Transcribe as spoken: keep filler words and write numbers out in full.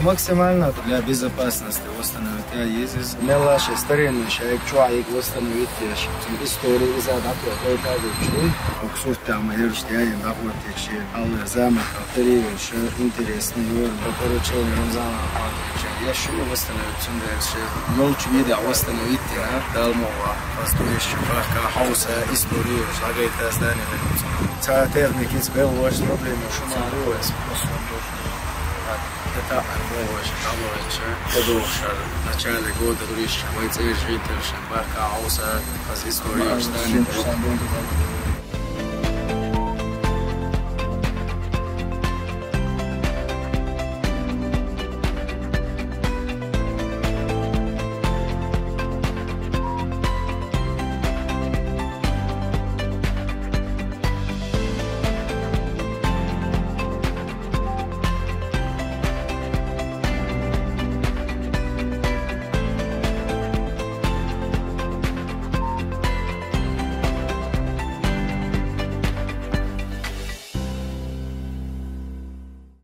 Максимально для безопасности восстановить я езис. Мелаши старинный шайк, чуайк восстановить еш. История из-за дату, это дучи. Оксуфтама херштяй, дохуатичи. Алла замаха периодша интересный юр. Короче, Рамзан Ахматович, я шуну восстановить сюндерши. Нолч вида восстановить тина. Далмова, пастурище, баха, хауса, история, шагайта здание. Ца техники, цбел ваш проблема, шума. Это армовыш, аловыш, кадовшар. В начале года турище, бойцы жительше, баха, хауса, паз история, здание.